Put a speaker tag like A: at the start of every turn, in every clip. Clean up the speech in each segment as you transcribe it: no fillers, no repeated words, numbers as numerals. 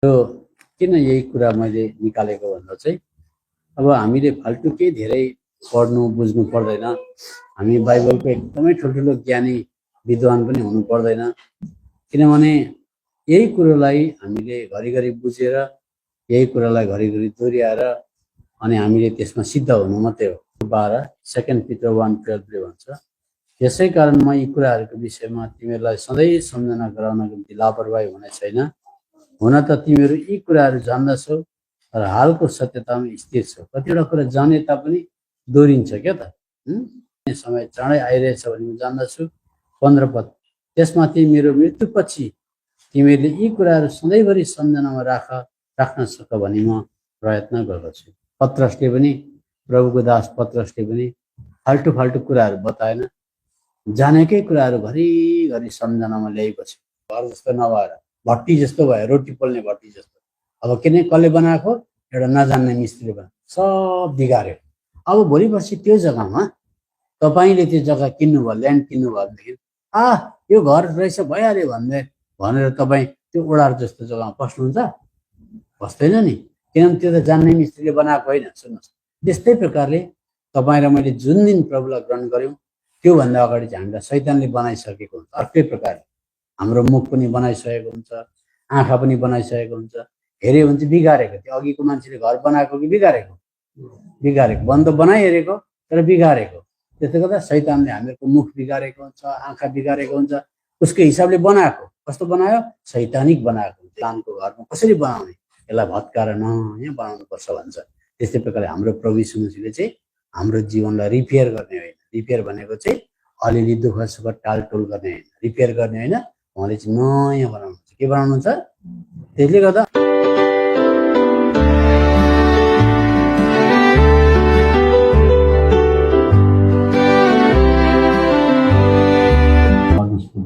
A: यो किन यही कुरा मैले निकालेको भन्दा चाहिँ अब हामीले फाल्टु केही धेरै पढ्नु बुझ्नु पर्दैन। हामी बाइबलको एकदमै ठुल्ठुलो ज्ञानी विद्वान पनि हुनु पर्दैन, किनभने यही कुरोलाई हामीले घरिघरि बुझेर यही कुरालाई घरिघरि दोहोऱ्याएर अनि हामीले त्यसमा सिद्ध हुनु मात्रै हो। 12 2 पिटर 1:12 भन्छ, यसै कारण म यी कुराहरूको विषयमा तिमीहरूलाई सधैँ सम्झना गराउनको निम्ति लापरवाही हुने छैन। हुन त तिमीहरू यी कुराहरू जान्दछौ र हालको सत्यतामा स्थिर छौ। कतिवटा कुरा जाने तापनि दोहोरिन्छ क्या त। समय चाँडै आइरहेछ भने म जान्दछु। 15 पद, त्यसमाथि मेरो मृत्युपछि तिमीहरूले यी कुराहरू सधैँभरि सम्झनामा राख्न सक भनी म प्रयत्न गर्दछु। पत्रसले पनि, प्रभुको दास पत्रसले पनि फाल्टु फाल्टु कुराहरू बताएन, जानेकै कुराहरू घरिघरि सम्झनामा ल्याएको छ। घर जस्तो नभएर भट्टी जस्तो भयो, रोटी पोल्ने भट्टी जस्तो। अब किन कसले बनाएको? एउटा नजान्ने मिस्त्रीले बनाएको, सब बिगार्यो। अब भोलि पर्सि त्यो जग्गामा तपाईँले त्यो जग्गा किन्नुभयो, ल्यान्ड किन्नुभयो भनेदेखि यो घर रहेछ भइहाल्यो भनेर तपाईँ त्यो ओडार जस्तो जग्गामा पस्नुहुन्छ? बस्दैन नि, किनभने त्यो त जान्ने मिस्त्रीले बनाएको होइन। सुन्नुहोस्, त्यस्तै प्रकारले तपाईँ र मैले जुन दिन प्रभुलाई ग्रहण गऱ्यौँ त्योभन्दा अगाडि चाहिँ हामीलाई शैतानले बनाइसकेको हुन्छ। अर्कै प्रकारले हाम्रो मुख पनि बनाइसकेको हुन्छ, आँखा पनि बनाइसकेको हुन्छ। हेऱ्यो भने चाहिँ बिगारेको, त्यो अघिको मान्छेले घर बनाएको कि बिगारेको? बिगारेको। बन्द बनाइहेरेको तर बिगारेको। त्यसले गर्दा शैतानले हामीहरूको मुख बिगारेको हुन्छ, आँखा बिगारेको हुन्छ, उसको हिसाबले बनाएको। कस्तो बनायो? शैतानिक बनाएको। दानको घरमा कसरी बनाउने, यसलाई भत्काएर नयाँ बनाउनुपर्छ भन्छ। त्यस्तै प्रकारले हाम्रो प्रभु यीशु मसीहले चाहिँ हाम्रो जीवनलाई रिपेयर गर्ने होइन। रिपेयर भनेको चाहिँ अलिअलि दुःख सुख टालटोल गर्ने होइन, रिपेयर गर्ने होइन, उहाँले चाहिँ नयाँ बनाउनुहुन्छ। के बनाउनुहुन्छ? त्यसले गर्दा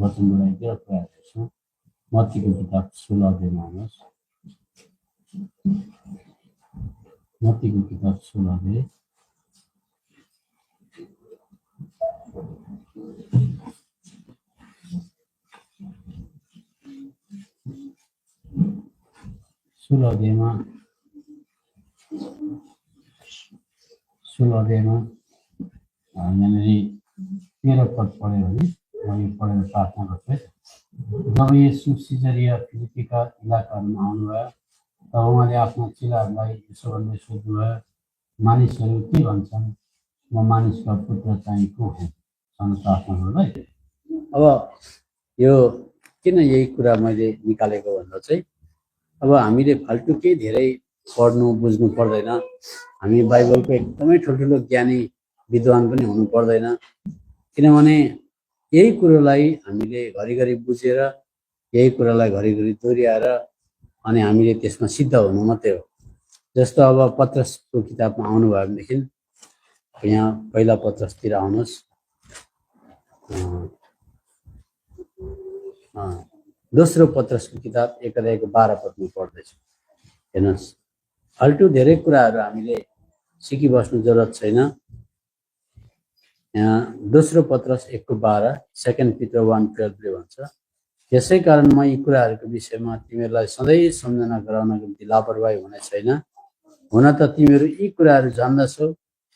A: वचनबाट कुरा हेर्छौँ। मत्तीको किताब 16 अध्यायमा आउनुहोस्। मत्तीको किताब 16 अध्याय 16 अध्यायमा यहाँनिर 13 पद पढ्यो भने म पढेर प्रार्थना गर्छु। जब येशू सिजरिया फिलिपीका इलाकाहरूमा आउनुभयो तब उहाँले आफ्ना चेलाहरूलाई यसो भन्दै सोध्नुभयो, मानिसहरू के भन्छन्, म मानिसका पुत्र चाहिँ को हुँ? प्रार्थना गर्नु है। अब यो किन यही कुरा मैले निकालेको भन्दा चाहिँ अब हामीले फाल्टु केही धेरै पढ्नु बुझ्नु पर्दैन। हामी बाइबलको एकदमै ठुल्ठुलो ज्ञानी विद्वान पनि हुनु पर्दैन, किनभने यही कुरोलाई हामीले घरिघरि बुझेर यही कुरालाई घरिघरि दोहोऱ्याएर अनि हामीले त्यसमा सिद्ध हुनु मात्रै हो। जस्तो अब पत्रसको किताबमा आउनुभयो भनेदेखि यहाँ पहिला पत्रसतिर आउनुहोस्। दोस्रो पत्रसको किताब 1 अध्यायको 12 पदमा पढ्दैछु। हेर्नुहोस्, फाल्टु धेरै कुराहरू हामीले सिकिबस्नु जरुरत छैन। यहाँ दोस्रो पत्रस 1:12, 2 पिटर 1:12 भन्छ, यसै कारण म यी कुराहरूको विषयमा तिमीहरूलाई सधैँ सम्झना गराउनको निम्ति लापरवाही हुने छैन। हुन त तिमीहरू यी कुराहरू जान्दछौ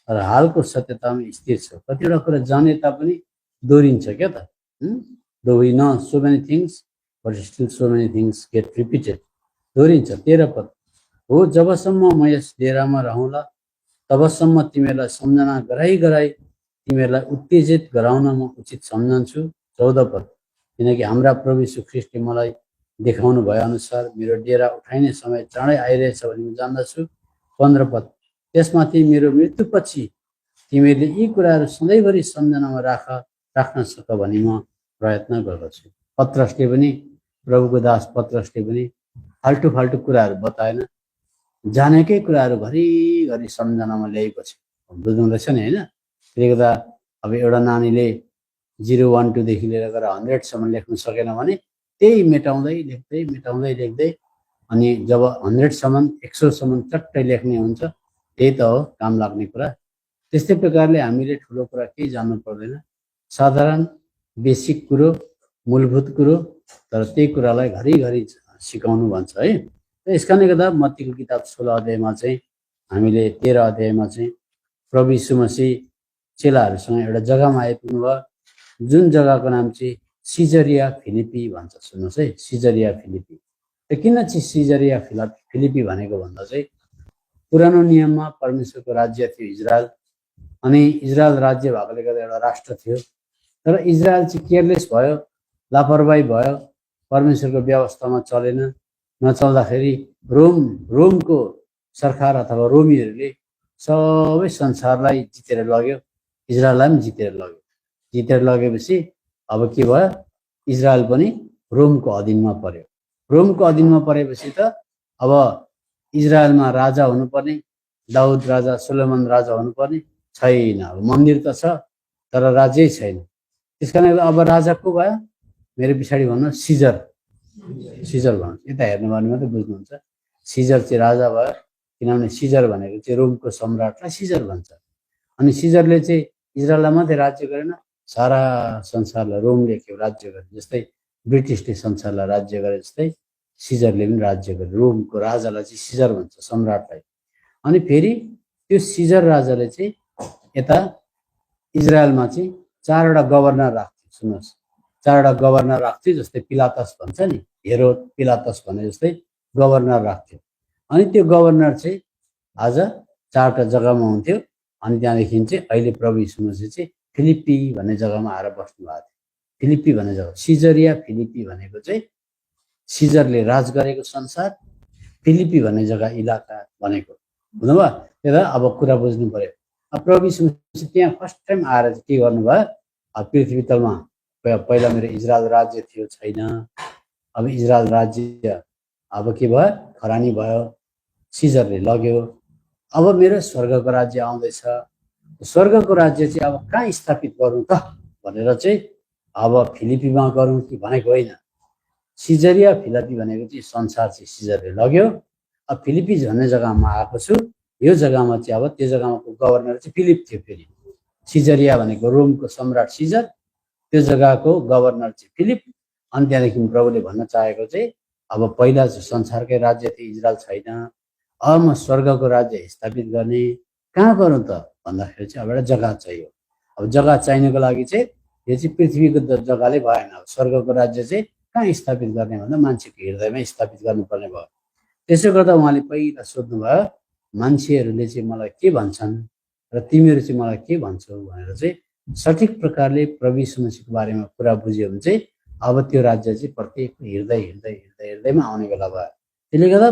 A: र हालको सत्यतामा स्थिर छौ। कतिवटा कुरा जाने तापनि दोहोरिन्छ क्या त। Though we know so many things, but still so many things get repeated. दोहोरिन्छ। 13 पद, हो जबसम्म म यस डेरामा रहँला तबसम्म तिमीहरूलाई सम्झना गराई तिमीहरूलाई उत्तेजित गराउन म उचित सम्झन्छु। 14 पद, किनकि हाम्रा प्रभु यीशु ख्रीष्टले मलाई देखाउनु भए अनुसार मेरो डेरा उठाइने समय चाँडै आइरहेछ भनी म जान्दछु। 15 पद, त्यसमाथि मेरो मृत्युपछि तिमीहरूले यी कुराहरू सधैँभरि सम्झनामा राख्न सक भनी म प्रयत्न गर्दछु। पत्रसले पनि, प्रभुको दास पत्रसले पनि फाल्टु फाल्टु कुराहरू बताएन, जानेकै कुराहरू घरिघरि सम्झनामा ल्याएको छ। बुझ्नु रहेछ नि, होइन? त्यसले गर्दा अब एउटा नानीले 0, 1, 2 देखि लिएर गएर 100सम्म लेख्न सकेन भने त्यही मेटाउँदै लेख्दै अनि जब 100सम्म 100सम्म चट्टै लेख्ने हुन्छ, त्यही त हो काम लाग्ने कुरा। त्यस्तै प्रकारले हामीले ठुलो कुरा केही जान्नु पर्दैन, साधारण बेसिक कुरो, मूलभूत कुरो, तर त्यही कुरालाई घरिघरि सिकाउनु भन्छ है। यस कारणले गर्दा मत्तीको किताब 16 अध्यायमा चाहिँ हामीले 13 अध्यायमा चाहिँ प्रभु यीशु मसीह चेलाहरूसँग एउटा जग्गामा आइपुग्नु भयो, जुन जग्गाको नाम चाहिँ सिजरिया फिलिपी भन्छ। सुन्नुहोस् है, सिजरिया फिलिपी। र किन चाहिँ सिजरिया फिलिपी भनेको भन्दा चाहिँ पुरानो नियममा परमेश्वरको राज्य थियो इजरायल, अनि इजरायल राज्य भएकोले गर्दा एउटा राष्ट्र थियो। तर इजरायल चाहिँ केयरलेस भयो, लापरवाही भयो, परमेश्वरको व्यवस्थामा चलेन। नचल्दाखेरि रोमको सरकार अथवा रोमीहरूले सबै संसारलाई जितेर लग्यो, इजरायललाई पनि जितेर लगेपछि अब के भयो, इजरायल पनि रोमको अधीनमा पर्यो। रोमको अधीनमा परेपछि त अब इजरायलमा राजा हुनुपर्ने, दाउद राजा, सोलोमन राजा हुनुपर्ने छैन। अब मन्दिर त छ तर राज्यै छैन। त्यस कारण अब राजा को भयो? मेरो पछाडि भन्नु सिजर भन्नु। यता हेर्नु भने मात्रै बुझ्नुहुन्छ। सिजर चाहिँ राजा भयो, किनभने सिजर भनेको चाहिँ रोमको सम्राटलाई सिजर भन्छ। अनि सिजरले चाहिँ इजरायललाई मात्रै राज्य गरेन, सारा संसारलाई रोमले के राज्य गरे। जस्तै ब्रिटिसले संसारलाई राज्य गरे जस्तै सिजरले पनि राज्य गरे। रोमको राजालाई चाहिँ सिजर भन्छ, सम्राटलाई। अनि फेरि त्यो सिजर राजाले चाहिँ यता इजरायलमा चाहिँ 4वटा गभर्नर राख्थ्यो। सुन्नुहोस्, 4वटा गभर्नर राख्थ्यो। जस्तै पिलातस भन्छ नि, हेरोद पिलातस भने जस्तै गभर्नर राख्थ्यो। अनि त्यो गभर्नर चाहिँ आज 4वटा जग्गामा हुन्थ्यो। अनि त्यहाँदेखि चाहिँ अहिले प्रभु यीशु मसीह चाहिँ फिलिप्पी भन्ने जग्गामा आएर बस्नु भएको थियो। फिलिप्पी भन्ने जग्गा, सिजरिया फिलिप्पी भनेको चाहिँ सिजरले राज गरेको संसार, फिलिप्पी भन्ने जग्गा इलाका भनेको, बुझ्नुभयो? त्यही अब कुरा बुझ्नु पर्यो। अब प्रभु यीशु मसीह त्यहाँ फर्स्ट टाइम आएर चाहिँ के गर्नुभयो, अब पृथ्वी तलमा पहिला मेरो इजरायल राज्य थियो, छैन। अब इजरायल राज्य अब के भयो, खरानी भयो, सिजरले लग्यो। अब मेरो स्वर्गको राज्य आउँदैछ। स्वर्गको राज्य चाहिँ अब कहाँ स्थापित गरौँ त भनेर चाहिँ अब फिलिप्पीमा गरौँ कि भनेको होइन। सिजरिया फिलिप्पी भनेको चाहिँ संसार चाहिँ सिजरले लग्यो। अब फिलिप्पी भन्ने जग्गामा आएको छु। यो जग्गामा चाहिँ अब त्यो जग्गाको गभर्नर चाहिँ फिलिप थियो। फेरि सिजरिया भनेको रोमको सम्राट सिजर, त्यो जग्गाको गभर्नर चाहिँ फिलिप। अनि त्यहाँदेखि प्रभुले भन्न चाहेको चाहिँ अब पहिला संसारकै राज्य थियो, इजरायल छैन। अब म स्वर्गको राज्य स्थापित गर्ने, कहाँ गरौँ त भन्दाखेरि चाहिँ अब एउटा जग्गा चाहियो। अब जग्गा चाहिनुको लागि चाहिँ यो चाहिँ पृथ्वीको जग्गाले भएन। अब स्वर्गको राज्य चाहिँ कहाँ स्थापित गर्ने भन्दा मान्छेको हृदयमा स्थापित गर्नुपर्ने भयो। त्यसो गर्दा उहाँले पहिला सोध्नुभयो, मान्छेहरूले चाहिँ मलाई के भन्छन् र तिमीहरू चाहिँ मलाई के भन्छौ भनेर चाहिँ सठिक प्रकारले प्रभु यीशु मसीहको बारेमा कुरा बुझ्यो भने चाहिँ अब त्यो राज्य चाहिँ प्रत्येक हृदयमा आउने बेला भयो। त्यसले गर्दा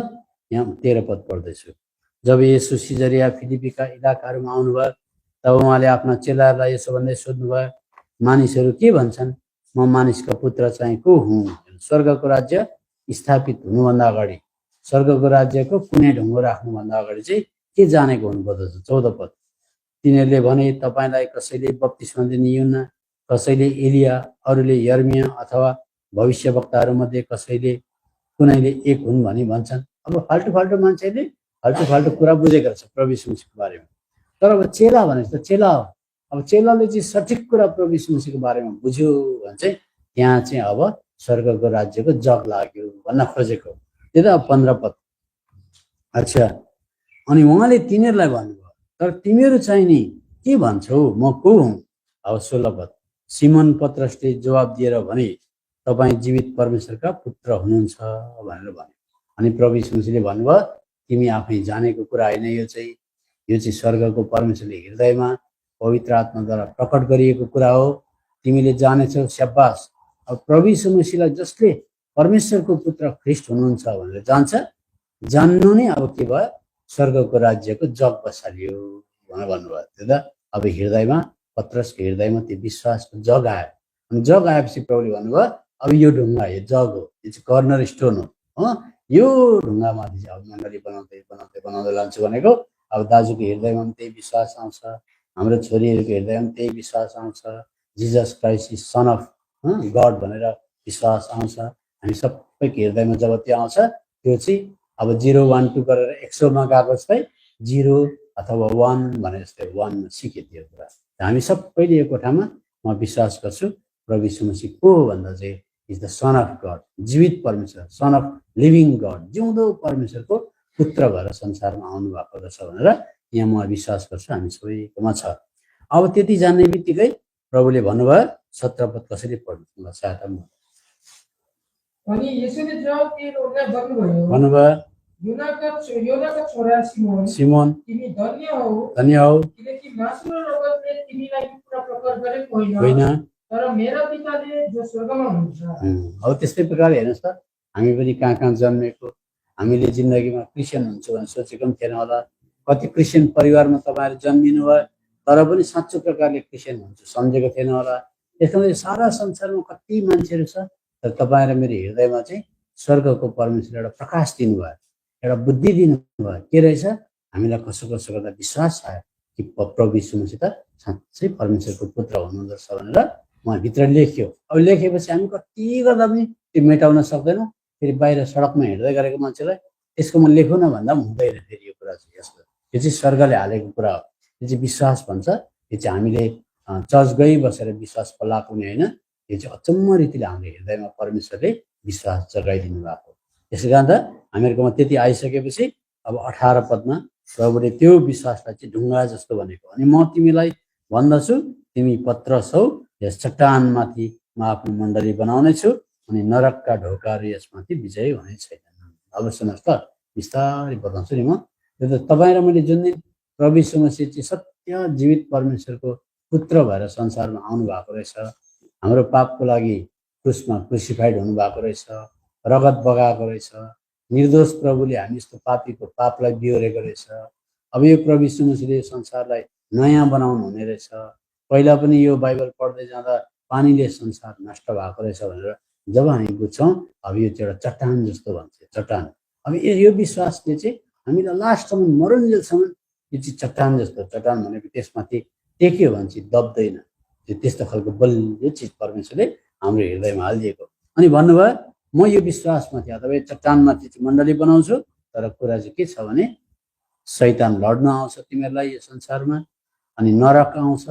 A: यहाँ 13 पद पढ्दैछु। जब येशू सिजरिया फिलिपीका इलाकाहरूमा आउनुभयो तब उहाँले आफ्ना चेलाहरूलाई यसो भन्दै सोध्नुभयो, मानिसहरू के भन्छन्, म मानिसका पुत्र चाहिँ को हुँ? स्वर्गको राज्य स्थापित हुनुभन्दा अगाडि, स्वर्गको राज्यको कुनै ढुङ्गो राख्नुभन्दा अगाडि चाहिँ के जानेको हुनुपर्दछ। 14 पद। तिनीहरूले भने, तपाईँलाई कसैले बप्तिस्मा दिने यूहन्ना, कसैले एलिया, अरूले यर्मिया अथवा भविष्यवक्ताहरूमध्ये कसैले कुनैले एक हुन् भनी भन्छन्। अब फाल्टु मान्छेले फाल्टु कुरा बुझेको रहेछ प्रभु यीशु मसीहको बारेमा। तर अब चेला भनेको त चेला हो। अब चेलाले चाहिँ सठिक कुरा प्रभु यीशु मसीहको बारेमा बुझ्यो भने चाहिँ त्यहाँ चाहिँ अब स्वर्गको राज्यको जग लाग्यो भन्न खोजेको। त्यो त अब 15 पद। अच्छा, अनि उहाँले तिनीहरूलाई भन्नुभयो, तर तिमीहरू चाहिँ नि के भन्छौ, म को हुँ? अब 16 पद। सिमोन पत्रसले जवाब दिएर भने, तपाईँ जीवित परमेश्वरका पुत्र हुनुहुन्छ भनेर भन्यो। अनि प्रभु यीशु मसीहले भन्नुभयो, तिमी आफै जानेको कुरा होइन, यो चाहिँ स्वर्गको परमेश्वरले हृदयमा पवित्र आत्माद्वारा प्रकट गरिएको कुरा हो। तिमीले जानेछौ, स्याबास। अब प्रभु यीशु मसीहलाई जसले परमेश्वरको पुत्र ख्रिस्ट हुनुहुन्छ भनेर जान्छ, जान्नु नै अब के भयो, स्वर्गको राज्यको जग बसालियो भनेर भन्नुभयो। त्यो त अब हृदयमा, पत्रसको हृदयमा त्यो विश्वासको जग आयो। अनि जग आएपछि प्रभुले भन्नुभयो, अब यो ढुङ्गा, यो जग हो, यो चाहिँ कर्नर स्टोन हो। यो ढुङ्गामाथि चाहिँ अब मण्डली बनाउँदै लान्छु भनेको। अब दाजुको हृदयमा पनि त्यही विश्वास आउँछ, हाम्रो छोरीहरूको हृदयमा पनि त्यही विश्वास आउँछ, Jesus Christ is son of God भनेर विश्वास आउँछ। हामी सबैको हृदयमा जब त्यो आउँछ, त्यो चाहिँ अब 0, 1, 2 गरेर 100मा गएको जस्तै 0 अथवा 1 भने जस्तै 1 सिके त्यो कुरा। हामी सबैले यो कोठामा म विश्वास गर्छु प्रभु यीशु मसीह को भन्दा चाहिँ is the son of God, जीवित परमेश्वर, सन अफ लिभिङ गड, जिउँदो परमेश्वरको पुत्र भएर संसारमा आउनु भएको रहेछ भनेर यहाँ म विश्वास गर्छु हामी सबैकोमा छ। अब त्यति जान्ने बित्तिकै प्रभुले भन्नुभयो 17 पद कसरी पढ्नु मलाई सहायता
B: अनि यसोले जवाफ दिएर उनलाई भन्नुभयो,
A: भन्नुभयो,
B: योनाका छोरा
A: सिमोन
B: तिमी धन्य हौ, किनकि मासु र रगतले तिमीलाई यो कुरा प्रकट गरेको होइन, तर मेरा पिताले जो स्वर्गमा हुनुहुन्छ।
A: अब त्यस्तै प्रकारले हेर्नुहोस् त, हामी पनि कहाँ कहाँ जन्मेको, हामीले जिन्दगीमा क्रिस्चियन हुन्छ भने सोचेको पनि थिएन होला। कति क्रिस्चियन परिवारमा तपाईँहरू जन्मिनु भयो तर पनि साँचो प्रकारले क्रिस्चियन हुन्छ सम्झेको थिएन होला। त्यसको लागि सारा संसारमा कति मान्छेहरू छ, तर तपाईँ र मेरो हृदयमा चाहिँ स्वर्गको परमेश्वरले एउटा प्रकाश दिनुभयो, एउटा बुद्धि दिनुभयो। के रहेछ, हामीलाई कसो कसो गर्दा विश्वास आयो कि प्रभु यीशु मसीह त साँच्चै परमेश्वरको पुत्र हुनुहुँदो रहेछ भनेर उहाँभित्र लेख्यो। अब लेखेपछि हामी कति गर्दा पनि त्यो मेटाउन सक्दैनौँ। फेरि बाहिर सडकमा हिँड्दै गरेको मान्छेलाई त्यसकोमा लेखौँ न भन्दा पनि हुँदैन। फेरि यो कुरा चाहिँ यस्तो, यो चाहिँ स्वर्गले हालेको कुरा हो। यो चाहिँ विश्वास भन्छ। यो चाहिँ हामीले चर्च गई बसेर विश्वास पलाएको पनि होइन, यो चाहिँ अचम्म रीतिले हाम्रो हृदयमा परमेश्वरले विश्वास जगाइदिनु भएको। त्यसै कारण त हामीहरूकोमा त्यति आइसकेपछि अब 18 पदमा प्रभुले त्यो विश्वासलाई चाहिँ ढुङ्गा जस्तो भनेको, अनि म तिमीलाई भन्दछु तिमी पत्रस हौ, यस चट्टानमाथि म आफ्नो मण्डली बनाउनेछु अनि नरकका ढोकाहरू यसमाथि विजय हुने छैनन्। अब सुन्नुहोस् त, बिस्तारै बताउँछु नि म। त्यो त तपाईँ र मैले जुन दिन प्रभु यीशु मसीह चाहिँ सत्य जीवित परमेश्वरको पुत्र भएर संसारमा आउनु भएको रहेछ, हाम्रो पापको लागि क्रुसमा क्रुसिफाइड हुनुभएको रहेछ, रगत बगाएको रहेछ, निर्दोष प्रभुले हामी जस्तो पापीको पापलाई बिहोरेको रहेछ। अब यो प्रभु यीशु मसीहले संसारलाई नयाँ बनाउनु हुने रहेछ। पहिला पनि यो बाइबल पढ्दै जाँदा पानीले संसार नष्ट भएको रहेछ भनेर जब हामी बुझ्छौँ, अब यो चाहिँ एउटा चट्टान जस्तो भन्छ, चट्टान। अब यो विश्वासले चाहिँ हामीलाई लास्टसम्म मरुन्जेलसम्म यो चाहिँ चट्टान जस्तो, चट्टान भनेको त्यसमाथि टेक्यो भने चाहिँ दब्दैन, त्यो त्यस्तो खालको बलियो चिज परमेश्वरले हाम्रो हृदयमा हालिदिएको। अनि भन्नुभयो म यो विश्वासमाथि अथवा चट्टानमाथि चाहिँ मण्डली बनाउँछु, तर कुरा चाहिँ के छ भने शैतान लड्न आउँछ तिमीहरूलाई यो संसारमा, अनि नरक आउँछ,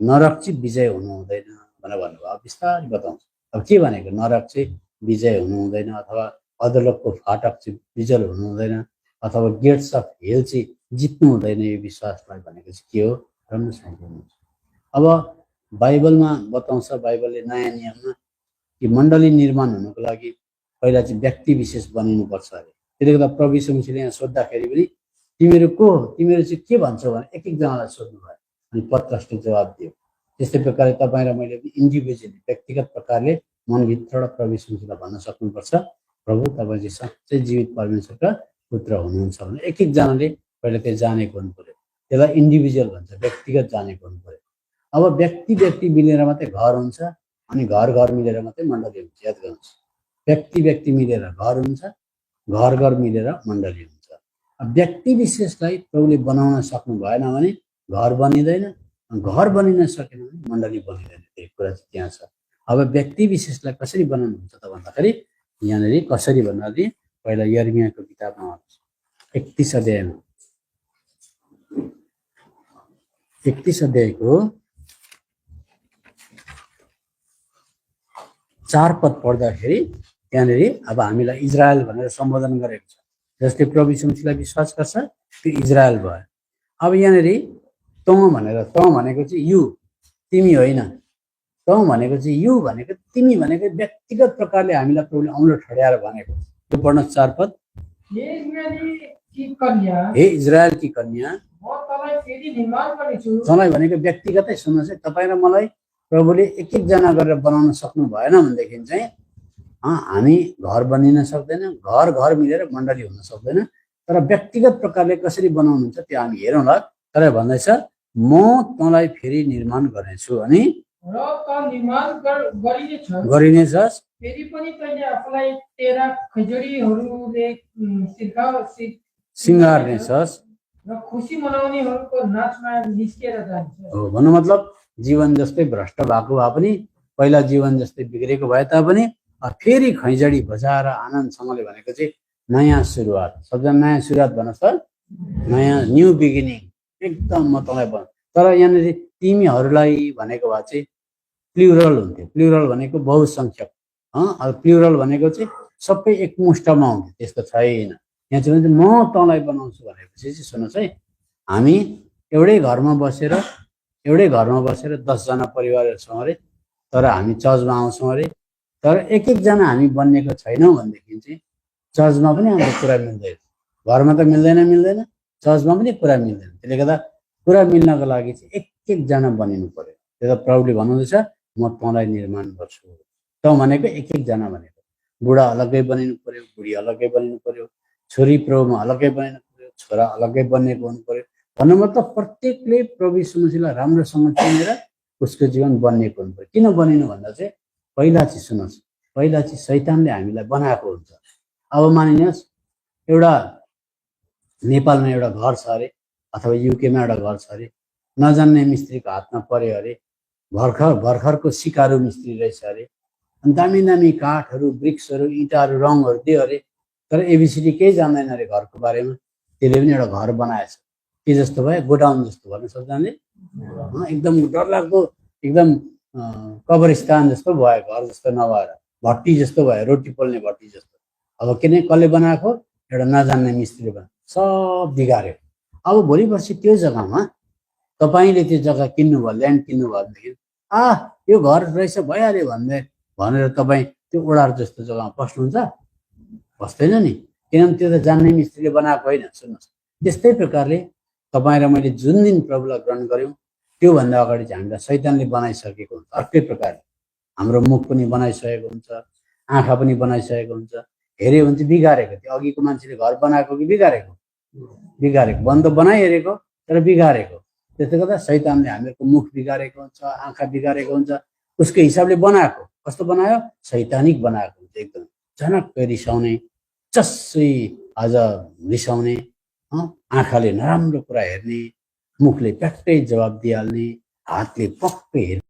A: नरक चाहिँ विजय हुनु हुँदैन भनेर भन्नुभयो। अब बिस्तारै बताउँछ अब के भनेको, नरक चाहिँ विजय हुनु हुँदैन, अथवा अधोलोकको फाटक चाहिँ विजय हुनु हुँदैन, अथवा गेट्स अफ हेल चाहिँ जित्नु हुँदैन। यो विश्वासलाई भनेको चाहिँ के हो, राम्रोसँग हेर्नुहोस्। अब बाइबलमा बताउँछ, बाइबलले नयाँ नियममा कि मण्डली निर्माण हुनुको लागि पहिला चाहिँ व्यक्ति विशेष बनिनुपर्छ अरे। त्यसले गर्दा प्रभु यीशु मसीहले यहाँ सोद्धाखेरि पनि तिमीहरू को हो, तिमीहरू चाहिँ के भन्छौ भने एक एकजनालाई सोध्नुभयो, अनि पत्रसले जवाब दियो। त्यस्तै प्रकारले तपाईँ र मैले पनि इन्डिभिजुअली व्यक्तिगत प्रकारले मनभित्रबाट प्रभु यीशु मसीहलाई भन्न सक्नुपर्छ, प्रभु तपाईँ चाहिँ साँच्चै जीवित परमेश्वरका पुत्र हुनुहुन्छ भने एक एकजनाले पहिला त्यो जानेको हुनु पर्यो। त्यसलाई इन्डिभिजुअल भन्छ, व्यक्तिगत जानेको हुनु पर्यो। अब व्यक्ति व्यक्ति मिलेर मात्रै घर हुन्छ, अनि घर घर मिलेर मात्रै मण्डली हुन्छ। याद गर्नुहोस्, व्यक्ति व्यक्ति मिलेर घर हुन्छ, घर घर मिलेर मण्डली हुन्छ। व्यक्ति विशेषलाई प्रभुले बनाउन सक्नु भएन भने घर बनिँदैन, घर बनिन सकेन भने मण्डली बनिँदैन। त्यो कुरा चाहिँ त्यहाँ छ। अब व्यक्ति विशेषलाई कसरी बनाउनुहुन्छ त भन्दाखेरि यहाँनिर कसरी भन्दाखेरि पहिला यर्मियाको किताबमा 31 अध्यायमा 31 अध्यायको 4 पद पढ्दाखेरि त्यहाँनिर अब हामीलाई इजरायल भनेर सम्बोधन गरेको छ। जसले प्रभु यीशु मसीहलाई विश्वास गर्छ त्यो इजरायल भयो। अब यहाँनिर तँ भनेर, तँ भनेको चाहिँ यु, तिमी होइन। तँ भनेको चाहिँ यु भनेको तिमी भनेको व्यक्तिगत प्रकारले हामीलाई प्रभुले औँलो ठड्याएर भनेको। त्यो पढ्न 4 पद। हे इजरायल की कन्या, तँलाई भनेको व्यक्तिगतै सुन्नुहोस् है। तपाईँ र मलाई प्रभुले एक एकजना गरेर बनाउन सक्नु भएन भनेदेखि चाहिँ हामी घर बनिन सक्दैन, घर घर मिलेर मण्डली हुन सक्दैन। तर व्यक्तिगत प्रकारले कसरी बनाउनुहुन्छ त्यो हामी हेरौँला। तर भन्दैछ म तँलाई फेरि निर्माण गर्नेछु अनि गरिनेछस्,
B: फेरि पनि तैँले आफूलाई तेरा खैजडीहरूले
A: सिँगार्नेछस्
B: र खुसी मनाउनेहरूको नाचमा निस्केर जान्छ।
A: हो, भन्नु मतलब जीवन जस्तै भ्रष्ट भएको भए पनि, पहिला जीवन जस्तै बिग्रेको भए तापनि फेरि खैजडी बजाएर आनन्दसँगले भनेको चाहिँ नयाँ सुरुवात। सबजना नयाँ सुरुवात भन्नुहोस् त, नयाँ न्यू बिगिनिङ। एकदम म तँलाई भन्। तर यहाँनिर तिमीहरूलाई भनेको भए चाहिँ प्लुरल हुन्थ्यो। प्लुरल भनेको बहुसङ्ख्यक, अब प्लुरल भनेको चाहिँ सबै एकमुष्टमा हुन्थ्यो, त्यस्तो छैन। यहाँ चाहिँ भन्छ म तँलाई बनाउँछु भनेपछि चाहिँ सुन्नुहोस् है, हामी एउटै घरमा बसेर 10जना परिवारहरू छौँ अरे, तर हामी चर्चमा आउँछौँ अरे, तर एक एकजना हामी बनिएको छैनौँ भनेदेखि चाहिँ चर्चमा पनि हाम्रो कुरा मिल्दैन, घरमा त मिल्दैन, चर्चमा पनि कुरा मिल्दैन। त्यसले गर्दा कुरा मिल्नको लागि चाहिँ एक एकजना बनिनु पर्यो। त्यो त प्रभुले भन्नुहुँदैछ म तँलाई निर्माण गर्छु। तँ भनेको एक एकजना भनेको, बुढा अलग्गै बनिनु पर्यो, बुढी अलग्गै बनिनु पर्यो, छोरी प्रभुमा अलग्गै बनिनु पर्यो, छोरा अलग्गै बनिएको हुनु पर्यो। भन्नु मतलब प्रत्येकले प्रभु यीशु मसीहलाई राम्रोसँग चिनेर उसको जीवन बनिएको हुनु पर्यो। किन बनिनु भन्दा चाहिँ पहिला चाहिँ सुन्नुहोस्, पहिला चाहिँ शैतानले हामीलाई बनाएको हुन्छ। अब मानिनुहोस् एउटा नेपालमा एउटा घर छ अरे, अथवा युकेमा एउटा घर छ अरे, नजान्ने मिस्त्रीको हातमा पर्यो अरे, भर्खरको सिकारु मिस्त्री रहेछ अरे, अनि दामी दामी काठहरू, ब्रिक्सहरू, इँटाहरू, रङहरू दियो अरे, तर एबिसिडी केही जान्दैन अरे घरको बारेमा। त्यसले पनि एउटा घर बनाएछ, के जस्तो भयो, गोडाउन जस्तो भन्नु सक्दैन, एकदम डरलाग्दो, एकदम कब्रिस्तान जस्तो भयो, घर जस्तो नभएर भट्टी जस्तो भयो, रोटी पोल्ने भट्टी जस्तो। अब किन कसले बनाएको, एउटा नजान्ने मिस्त्रीले बनाएको, सब बिगार्यो। अब भोलि पर्सि त्यो जग्गामा तपाईँले त्यो जग्गा किन्नुभयो, ल्यान्ड किन्नुभयो भनेदेखि यो घर रहेछ भइहाल्यो भनेर तपाईँ त्यो ओडार जस्तो जग्गामा पस्नुहुन्छ, पस्दैन नि, किनभने त्यो त जान्ने मिस्त्रीले बनाएको होइन। सुन्नुहोस्, त्यस्तै प्रकारले तपाईँ र मैले जुन दिन प्रभुलाई ग्रहण गऱ्यौँ त्योभन्दा अगाडि चाहिँ हामीलाई शैतानले बनाइसकेको हुन्छ। अर्कै प्रकारले हाम्रो मुख पनि बनाइसकेको हुन्छ, आँखा पनि बनाइसकेको हुन्छ। हेऱ्यो भने चाहिँ बिगारेको, त्यो अघिको मान्छेले घर बनाएको कि बिगारेको, बन्द बनाइहेरेको तर बिगारेको। त्यसले गर्दा शैतानले हामीहरूको मुख बिगारेको हुन्छ, आँखा बिगारेको हुन्छ, उसको हिसाबले बनाएको। कस्तो बनायो, शैतानिक बनाएको हुन्छ, एकदम झनक्कै रिसाउने, चस्सै आज रिसाउने, आँखाले नराम्रो कुरा हेर्ने, मुखले प्याट्टै जवाब दिइहाल्ने, हातले पक्कै हेर्ने।